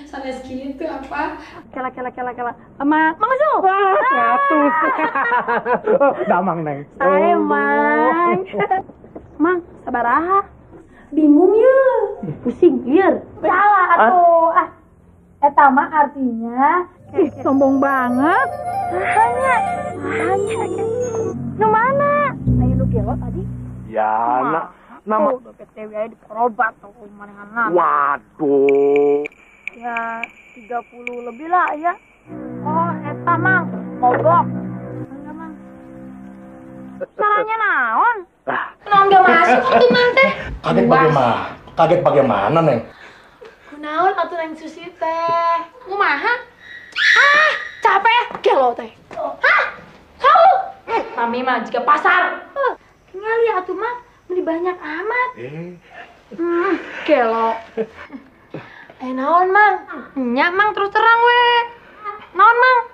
Sanes kitu apa? Kela kela kela kela. Ama Mang Zul. Wah, 100. Damang, Neng. Sae, Mang. Mang, sabaraha? Bingung ya. Pusing, lieur. Salah atuh. Ah. Eta mah artinya ih, sombong banget. Hanya hanya. Nu mana? Ayo nu gelo tadi. Ya, nak nama oh, dompet Dewi aja diperobat tuh manehna. Waduh. Ya, 30 lebih lah ya. Oh, eta Mang, mogok. Enggak, Mang. Salahnya naon? Naon gak masuk atuh Mang teh? Kaget bagaimana? Kaget bagaimana, Neng? Kunaon atuh Neng Susi teh? Kumaha? Ah, capek gelo teh. Hah? Kamu? Mami mah jika pasar. Tinggal ya atuh Mang, beli banyak amat. Gelo. Naon Mang? Nya Mang terus terang we. Naon Mang?